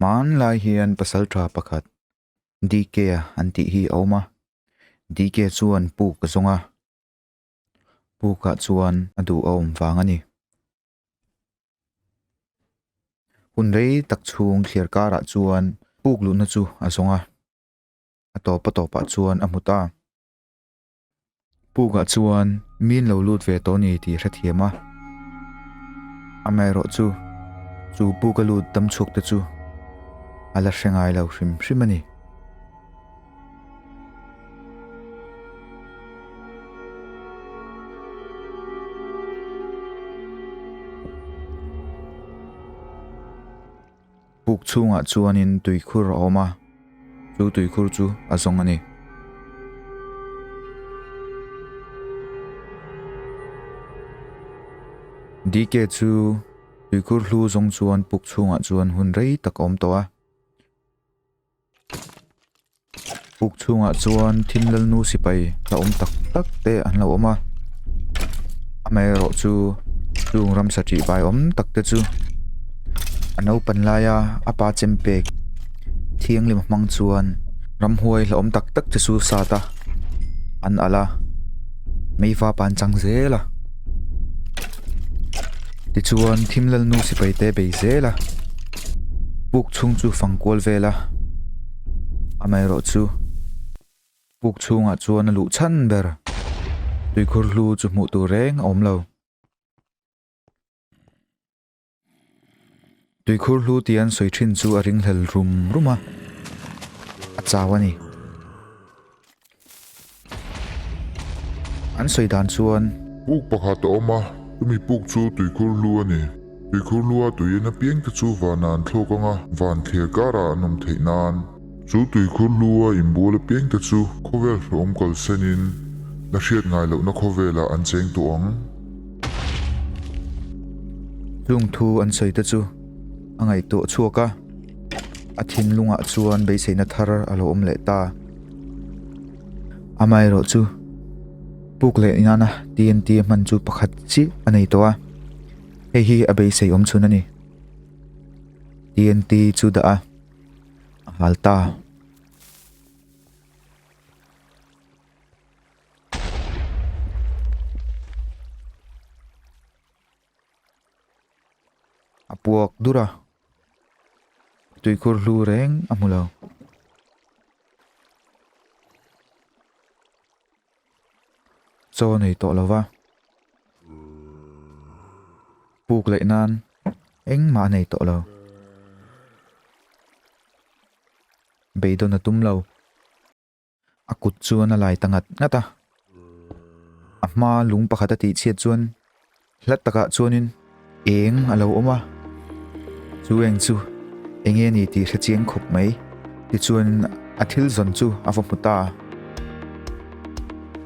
Hmanlai hian pasaltha pakhat DK-a an tih hi a awm a, DK chuan puk a zawng a, pukah chuan a duh a awm vang a ni. Hun rei tak chhung thliar karah chuan puk luhna chu a zawng a, a tawp a tawpah chuan a hmu ta. Pukah chuan min lo lut ve tawh ni tih hrethiam a, amaherawh chu chu puka lut dam chhuak te chu a la hre ngai lo hrim hrim a ni. Puk chhungah chuanin tuikhur a awm a, chu tuikhur chu a zawng a ni. DK chu tuikhur hlu zawng chuan puk chhungah chuan hun rei tak a awm tawh a. Puk chhungah chuan thim lalnu sipai la awm tak tak te an lo awm a, amaherawh chu chung ramsa tih vai awm tak te chu a naupan laia a pa chem pek thianghlim hmang chuan ramhuai la awm tak tak te chu sat a an alh a meiva pa an chang zel a tichuan thim lalnu sipai te bei zel a puk chhung chu fang kual vel a. Amaherawh chu puk chhungah chuan a luh chhan ber tuikhur hlu chu hmuh tur reng a awm lo. Tuikhur hlu tih an sawi thin chu a ringhlel rum rum a, a chau a ni. An sawi dan chuan. Puk pakhat a awm a, chumi puk chu tuikhur hlu a ni. Tuikhur hlua tui en apiang te chu vanah an thlawk ang a, van thler karah an awm theih nan. Chu tuikhur hlua inbual apiang te chu khawvel hrehawm kalsenin la hriat ngai lohna khawvelah an cheng tawh ang. Chung thu an sawi te chu a ngaihtuah chhuak a, a thinlungah chuan beiseina thar a lo awm leh ta. Amaherawh chu puk leh nana TNT a hman chu pakhat chiah a nei tawh a, hei hi a beisei awm chhun a ni. TNT chu dah a, a hal ta. A puak dur a, tuikhur hlu reng a hmu lo. Chaw nei tawh lo va, puk leh nan engmah a nei tawh lo. Beidawn a tum lo. A kut chuan a lai ta ngat ngat a, a hma lung pakhat a tih chhiat chuan hla takah chuanin eng a lo awm a, chu eng chu eng nge ni tih hre chiang khawp mai tichuan a thil zawn chu a va hmu ta a,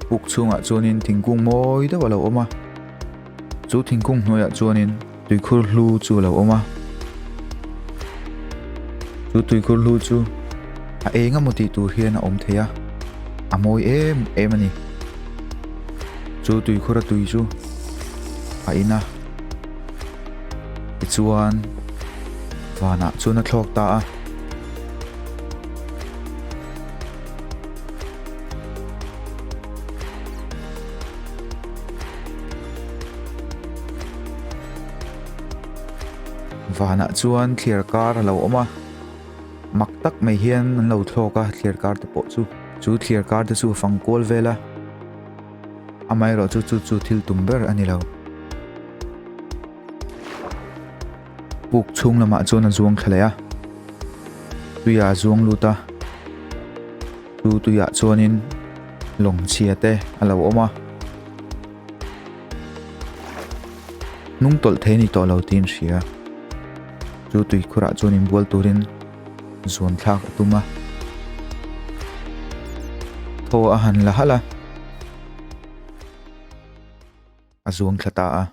puk chhungah chuanin thingkung mawi deuh a lo awm a, chu thingkung hnuaiah chuanin tuikhur hlu chu a lo awm a, chu tuikhur hlu chu a eng emaw tih tur hian a awm thei a, a mawi em em a ni. Chu tuikhur a tui chu a in a, tichuan vanah chuan a thlawk ta a. Vanah chuan thliar kar a lo awm a, mak tak mai hian an lo thlawk a thliar kar te pawh chu. Chu thliar kar te chu a fang kual vel a, amaherawh chu chu chu thil tum ber a ni lo. Puk chhung lamah chuan a zuang thla leh a, tuiah a zuang lut a, chu tuiah chuanin lawng chhia te a lo awm a. Hnung tawlh thei a ni tawh lo tiin hria. Chu tuikhurah chuan inbual turin zuan thlak a tum a. Thaw a han la halh a. A zuang thla ta a.